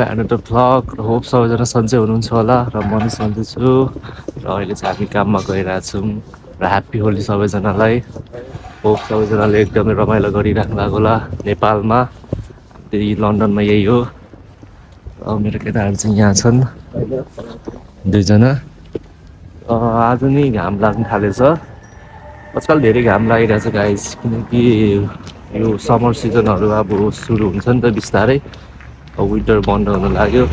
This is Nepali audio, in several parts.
एन्ड भ्लग र होप सबैजना सन्चै हुनुहुन्छ होला र म पनि सन्चै छु र अहिले चाहिँ हामी काममा गइरहेछौँ र ह्याप्पी होली सबैजनालाई। होप सबैजनाले एकदमै रमाइलो गरिराख्नु भएको होला नेपालमा, त्यही लन्डनमा यही हो। मेरो केटाहरू चाहिँ यहाँ छन् दुईजना। आज नै घाम लाग्न थालेछ, आजकल धेरै घाम लागिरहेछ गाइस, किनकि यो समर सिजनहरू अब सुरु हुन्छ नि त बिस्तारै, विन्टर बन्द हुन लाग्यो।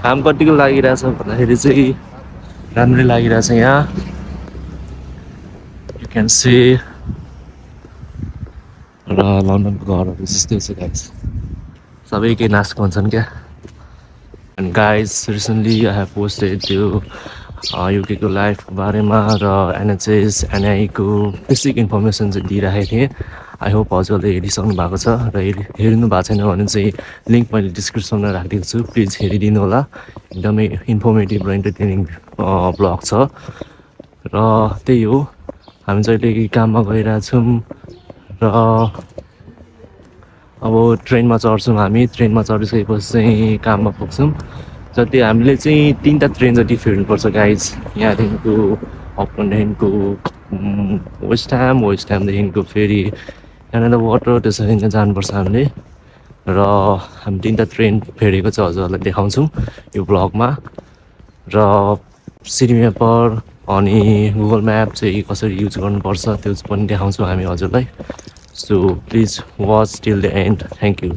घाम कतिको लागिरहेछ भन्दाखेरि चाहिँ राम्रै लागिरहेछ। यहाँ यु क्यान सी र लन्डनको घरहरू जस्तै छ गाइस, सबै केही नासको हुन्छन् क्या। And guys recently I have posted त्यो युकेको लाइफको बारेमा र एनएचएस एनआईको बेसिक इन्फर्मेसन चाहिँ दिइराखेको थिएँ। आई होप हजुरले हेरिसक्नु भएको छ र हेर्नु भएको छैन भने चाहिँ लिङ्क मैले डिस्क्रिप्सनमा राखिदिएको छु, प्लिज हेरिदिनु होला। एकदमै इन्फर्मेटिभ र इन्टरटेनिङ ब्लग छ। र त्यही हो, हामी चाहिँ अहिले काममा गइरहेछौँ र अब ट्रेनमा चढ्छौँ। हामी ट्रेनमा चढिसकेपछि चाहिँ काममा पुग्छौँ। जति हामीले चाहिँ 3टा ट्रेन जति फेर्नुपर्छ गाइज, यहाँदेखिको अपनदेखिको वेस्ट ह्यामदेखिको फेरि क्यानाडा वाटर, त्यसरी नै जानुपर्छ हामीले। र हामी 3टा ट्रेन फेरेको चाहिँ हजुरहरूलाई देखाउँछौँ यो ब्लगमा। र सिटी म्यापर अनि गुगल म्याप चाहिँ कसरी युज गर्नुपर्छ त्यो पनि देखाउँछौँ हामी हजुरलाई। So please watch till the and, thank you.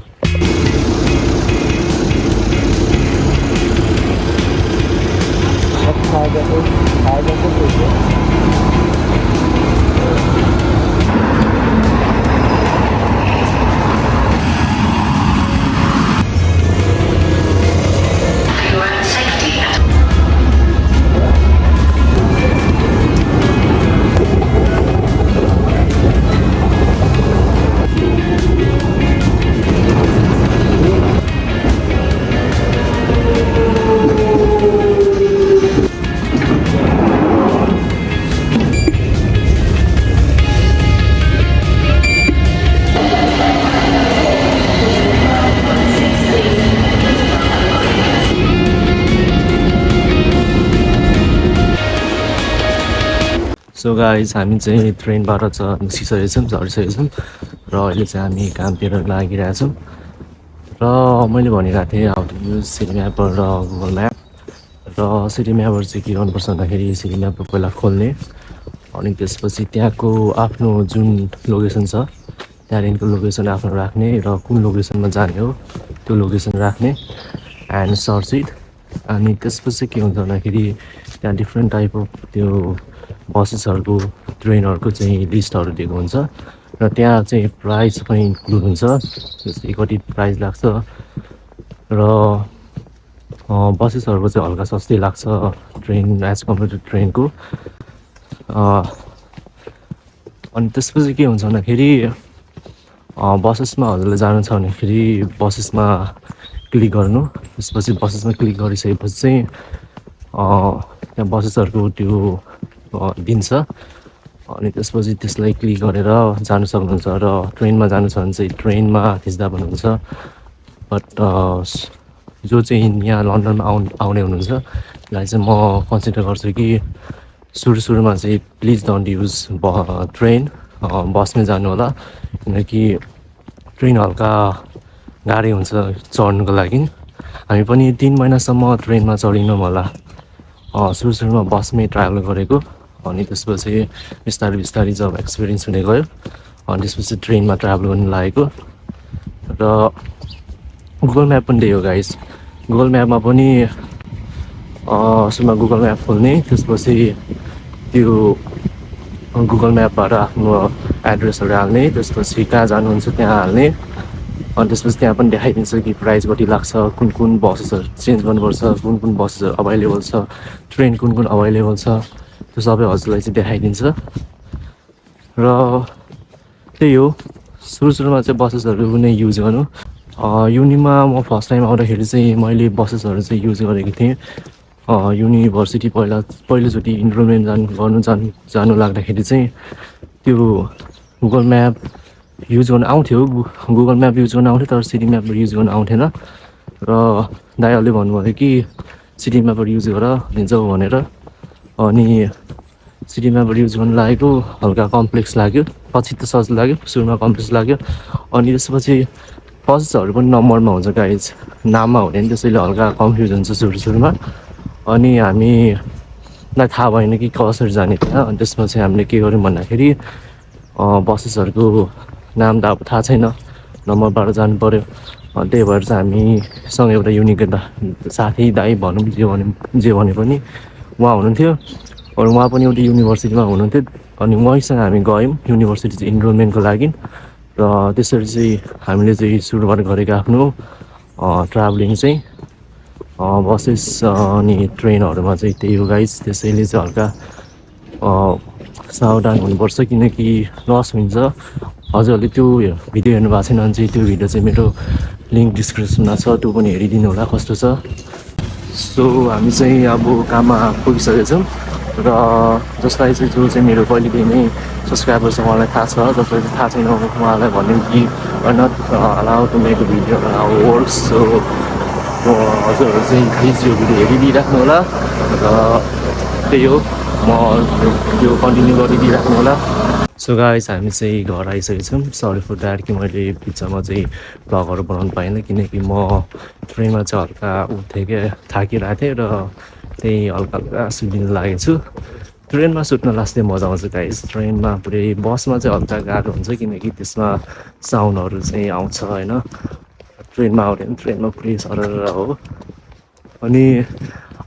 So guys हामी चाहिँ ट्रेनबाट निस्किसकेको छौँ, झरिसकेको छौँ र अहिले चाहिँ हामी कामतिर लागिरहेछौँ। र मैले भनिरहेको थिएँ हाउ टु युज सिटी म्यापर र गुगल म्याप। र सिटी म्यापर चाहिँ के गर्नुपर्छ भन्दाखेरि सिटी म्यापर पहिला खोल्ने, अनि त्यसपछि त्यहाँको आफ्नो जुन लोकेसन छ त्यहाँदेखिको लोकेसन आफ्नो राख्ने र कुन लोकेसनमा जाने हो त्यो लोकेसन राख्ने एन्ड सर्च इट। अनि त्यसपछि के हुन्छ भन्दाखेरि त्यहाँ डिफ्रेन्ट टाइप अफ त्यो बसेसहरूको ट्रेनहरूको चाहिँ लिस्टहरू दिएको हुन्छ र त्यहाँ चाहिँ प्राइस पनि इन्क्लुड हुन्छ, जस्तै कति प्राइस लाग्छ। र बसेसहरूको चाहिँ हल्का सस्तै लाग्छ ट्रेन एज कम्पेयर टु ट्रेनको। अनि त्यसपछि के हुन्छ भन्दाखेरि बसेसमा हजुरले जानु छ भनेखेरि बसेसमा क्लिक गर्नु, त्यसपछि बसेसमा क्लिक गरिसकेपछि चाहिँ त्यहाँ बसेसहरूको त्यो दिन्छ, अनि त्यसपछि त्यसलाई क्लिक गरेर जानु सक्नुहुन्छ। र ट्रेनमा जानु छ भने चाहिँ ट्रेनमा थिच्दा पनि हुन्छ। बट जो चाहिँ यहाँ लन्डनमा आउने हुनुहुन्छ त्यसलाई चाहिँ म कन्सिडर गर्छु कि सुरुमा चाहिँ प्लिज डोन्ट युज ट्रेन, बसमै जानु होला, किनकि ट्रेन हल्का गाह्रै हुन्छ चढ्नुको लागि। हामी पनि 3 महिनासम्म ट्रेनमा चढिनौँ होला, सुरुमा बसमै ट्राभल गरेको। अनि त्यसपछि बिस्तारै जब एक्सपिरियन्स हुँदै गयो अनि त्यसपछि ट्रेनमा ट्राभल गर्नु लागेको। र गुगल म्याप पनि त्यही हो गाइस, गुगल म्यापमा पनि सुरुमा गुगल म्याप खोल्ने, त्यसपछि त्यो गुगल म्यापबाट आफ्नो एड्रेसहरू हाल्ने, त्यसपछि कहाँ जानुहुन्छ त्यहाँ हाल्ने, अनि त्यसपछि त्यहाँ पनि देखाइदिन्छ कि प्राइस कति लाग्छ, कुन बसेसहरू चेन्ज गर्नुपर्छ, कुन बसेसहरू अभाइलेबल छ, ट्रेन कुन अभाइलेबल छ, त्यो सबै हजुरलाई चाहिँ देखाइदिन्छ। र त्यही हो, सुरुमा चाहिँ बसेसहरू नै युज गर्नु। युनिमा म फर्स्ट टाइम आउँदाखेरि चाहिँ मैले बसेसहरू चाहिँ युज गरेको थिएँ। युनिभर्सिटी पहिलोचोटि इनरोलमेन्ट जानु लाग्दाखेरि चाहिँ त्यो गुगल म्याप युज गर्न आउँथ्यो, गुगल म्याप युज गर्न आउँथ्यो, तर सिटी म्यापबाट युज गर्न आउँथेन। र दाइहरूले भन्नुभयो कि सिटी म्यापबाट युज गर लिन्छौ भनेर। अनि सिटी म्यापबाट युज गर्न लागेको हल्का कम्प्लेक्स लाग्यो, पछि त सजिलो लाग्यो, सुरुमा कम्प्लेक्स लाग्यो। अनि त्यसपछि प्रोसेसहरू पनि नम्बरमा हुन्छ गाइज, नाममा हुँदैन, त्यसैले हल्का कन्फ्युज हुन्छ सुरुमा। अनि हामीलाई थाहा भएन कि कसरी जाने त्यहाँ। अनि त्यसपछि हामीले के गर्यौँ भन्दाखेरि बसेसहरूको नाम त अब थाहा छैन, नम्बरबाट जानु पऱ्यो। त्यही भएर चाहिँ हामीसँग एउटा युनिक साथी दाइ भनौँ जे भने पनि उहाँ हुनुहुन्थ्यो। अनि उहाँ पनि एउटा युनिभर्सिटीमा हुनुहुन्थ्यो। अनि उहाँसँग हामी गयौँ युनिभर्सिटी चाहिँ इनरोलमेन्टको लागि। र त्यसरी चाहिँ हामीले चाहिँ सुरुबाट गरेको आफ्नो ट्राभलिङ चाहिँ बसेस अनि ट्रेनहरूमा चाहिँ त्यही हो गाइज। त्यसैले चाहिँ हल्का सावधान हुनुपर्छ, किनकि लस हुन्छ। हजुरहरूले त्यो भिडियो हेर्नु भएको छैन भने चाहिँ त्यो भिडियो चाहिँ मेरो लिङ्क डिस्क्रिप्सनमा छ, त्यो पनि हेरिदिनु होला कस्तो छ। सो हामी चाहिँ अब काममा पुगिसकेको छौँ। र जसलाई चाहिँ जो चाहिँ मेरो पहिलेदेखि नै सब्सक्राइबर छ उहाँलाई थाहा छ, जसलाई चाहिँ थाहा छैन उहाँलाई भन्यौँ कि not allow to make a video allow works. So हजुरहरू चाहिँ प्लिज यो भिडियो हेरिदिइराख्नु होला। र त्यही हो, म यो कन्टिन्यू गरिदिइराख्नु होला। सो गाइस हामी चाहिँ घर आइसकेको छौँ। सरी फर द्याट कि मैले बिचमा चाहिँ भ्लगहरू बनाउनु पाएन, किनकि म ट्रेनमा चाहिँ हल्का उठेँ क्या, थाकिरहेको थिएँ र त्यही हल्का हल्का सुत्नु लागेको छु। ट्रेनमा सुत्न लास्टै मजा आउँछ गाइस। ट्रेनमा पुरै, बसमा चाहिँ हल्का गाह्रो हुन्छ किनकि त्यसमा साउन्डहरू चाहिँ आउँछ होइन। ट्रेनमा आउने पनि ट्रेनमा पुरै सरर हो। अनि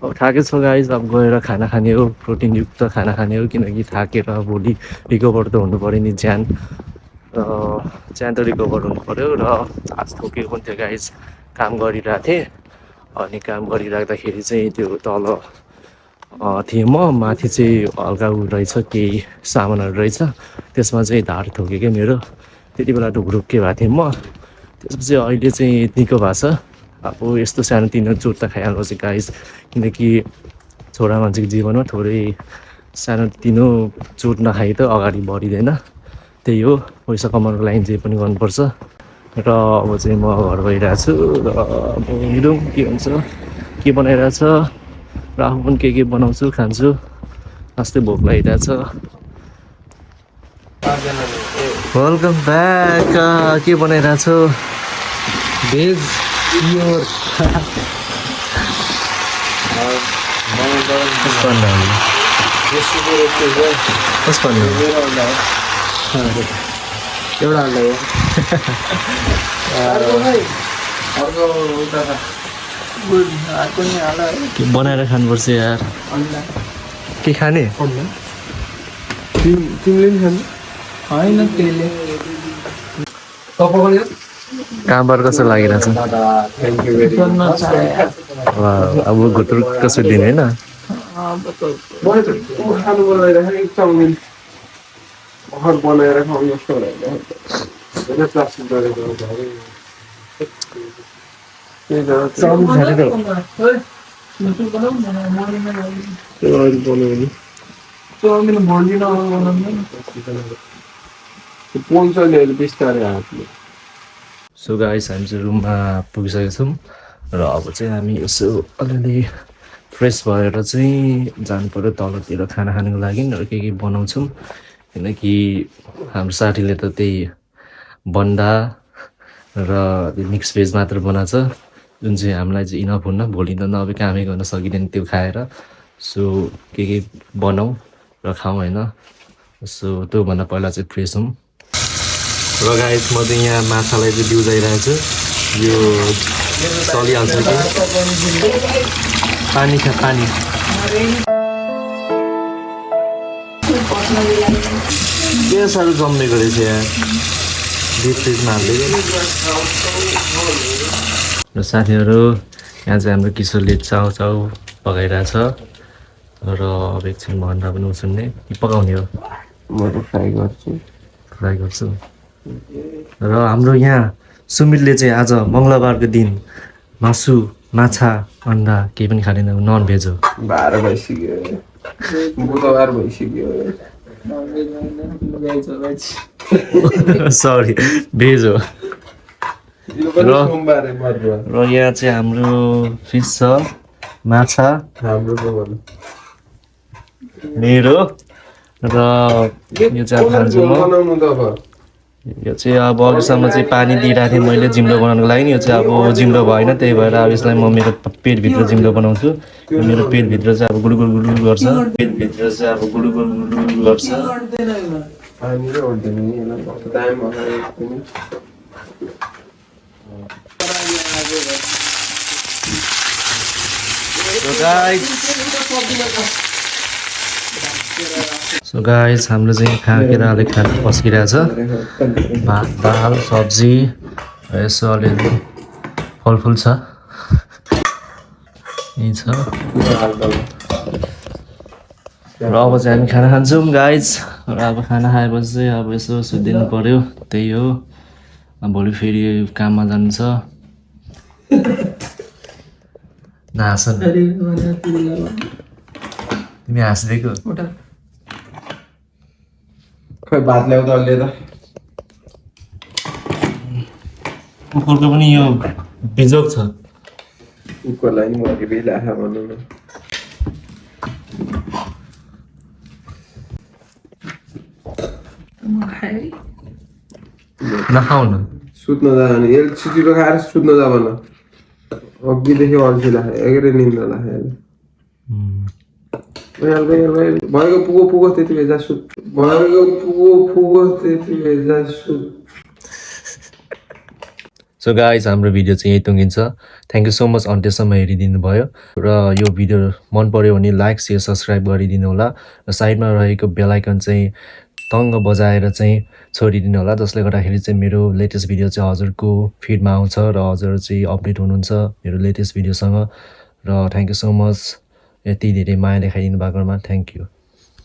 अब थाकेको छ गाइज, अब गएर खाना खाने हो, प्रोटिनयुक्त खाना खाने हो, किनकि थाकेर भोलि रिकभर त हुनु पऱ्यो नि, ज्यान त रिकभर हुनु पऱ्यो। र आज थोकेको पनि थियो गाइज, काम गरिरहेको थिएँ। अनि काम गरिराख्दाखेरि चाहिँ त्यो तल थिएँ म, माथि चाहिँ हल्का उ रहेछ, केही सामानहरू रहेछ, त्यसमा चाहिँ धार ठोक्यो क्या मेरो। त्यति बेला ढुकढुक्के भएको थिएँ म। त्यसपछि अहिले चाहिँ निको भएको छ। अब यस्तो सानोतिनो चोट त खाइहाल्नु चाहिँ गाइज, किनकि छोरा मान्छेको जीवनमा थोरै सानोतिनो चोट नखाइ त अगाडि बढिँदैन। त्यही हो, पैसा कमाउनुको लागि जे पनि गर्नुपर्छ। र अब चाहिँ म घर गइरहेको छु। र अब हेरौँ के हुन्छ, के बनाइरहेछ, र आफू पनि के बनाउँछु खान्छु, अस्ति भोक लागिरहेछ। Welcome back. के बनाइरहेछ? भेज प्योर एउटा के बनाएर खानुपर्छ यार। के खाने? तिमीले नि खानु होइन त्यसले कामबाट कस्तो लागिरहेछ? अब घुटुर कसरी दिने होइन? खानु बनाइरहेको चाउमिन बनाएर खाउँ जस्तो प्लास्टिक गरेको चाउमिन खाने त चाउमिन भन्दिनँ पोल्छ बिस्तारै हातले। सो गाइस हामी चाहिँ रुममा पुगिसकेको छौँ। र अब चाहिँ हामी यसो अलिअलि फ्रेस भएर चाहिँ जानु पऱ्यो तलतिर खाना खानुको लागि। र के बनाउँछौँ, किनकि हाम्रो साथीले त त्यही बन्दा र मिक्स भेज मात्र बनाएको छ, जुन चाहिँ हामीलाई चाहिँ इनफ हुन्न। भोलि त नभए कामै गर्न सकिँदैन त्यो खाएर। सो के बनाऊ र खाउँ होइन। सो त्योभन्दा पहिला चाहिँ फ्रेस हौँ। र गाइस म चाहिँ यहाँ माछालाई चाहिँ बिउजाइरहेको छु। यो चलिहाल्छ कि पानी खा पानी। के साह्रो जम्मेको रहेछ यहाँ, डिप फ्रिजमा हाल्दै। र साथीहरू यहाँ चाहिँ हाम्रो किशोरले चाउ पकाइरहेछ। र अब एकछिन भन्दा पनि उछिन्ने के पकाउने हो? म त फ्राई गर्छु। र हाम्रो यहाँ सुमितले चाहिँ आज मङ्गलबारको दिन मासु, माछा, अन्डा केही पनि खाँदैन, नन भेज हो। 12 भइसक्यो, बुधबार भइसक्यो। सरी भेज हो यो पनि सोमबारे मरुवा र यहाँ चाहिँ हाम्रो फिस छ माछा हाम्रो को भन्नु मेरो र यो चाहिँ अब खान्छु म बनाउनु त अब यो चाहिँ अब अघिसम्म चाहिँ पानी दिइरहेको थिएँ मैले जिम्लो बनाउनको लागि यो चाहिँ अब जिम्लो भएन त्यही भएर अब यसलाई म मेरो पेटभित्र जिम्लो बनाउँछु र मेरो पेटभित्र चाहिँ अब गुडुगुड गुडुगुड गर्छ पेटभित्र चाहिँ अब गुडुगुड गुडुगुड गर्छ पानी र उठ्दैन नि यसलाई टाइम अगाडि पनि सो गाइस हाम्रो चाहिँ केराले खाना पस्किरहेछ भात दाल सब्जी यसो अलिअलि फलफुल छ यही छ र अब चाहिँ हामी खाना खान्छौँ गाइस र अब खाना खाएपछि चाहिँ अब यसो सुत्दिनु पर्यो त्यही हो अब भोलि फेरि काममा जानु छ नहाँस तिमी हाँसिदिएको खै भात ल्याउ त अलि त कुकुरको पनि यो बिजोग छ कुकुरलाई नि मरि बिलाखा भनौँ न नखाऊ न सुत्न जाने यसले छिटो खाएर सुत्न जा भन अघिदेखि अल्छी लाग्यो एघारै निन्द्रा लाग्यो भएको पुगो त्यति बेला सुत भएको पुगो त्यति बेला सुत सो गाइज हाम्रो भिडियो चाहिँ यही टुङ्गिन्छ थ्याङ्क यू सो मच अन्त्यसम्म हेरिदिनु भयो र यो भिडियो मन पर्यो भने लाइक सेयर सब्सक्राइब गरिदिनु होला र साइडमा रहेको बेल आइकन चाहिँ टङ्ग बजाएर चाहिँ छोडिदिनु होला जसले गर्दाखेरि चाहिँ मेरो लेटेस्ट भिडियो चाहिँ हजुरको फिडमा आउँछ र हजुर चाहिँ अपडेट हुनुहुन्छ मेरो लेटेस्ट भिडियोसँग र थ्याङ्क यू सो मच यति धेरै माया देखाइदिनु भएकोमा थ्याङ्क यू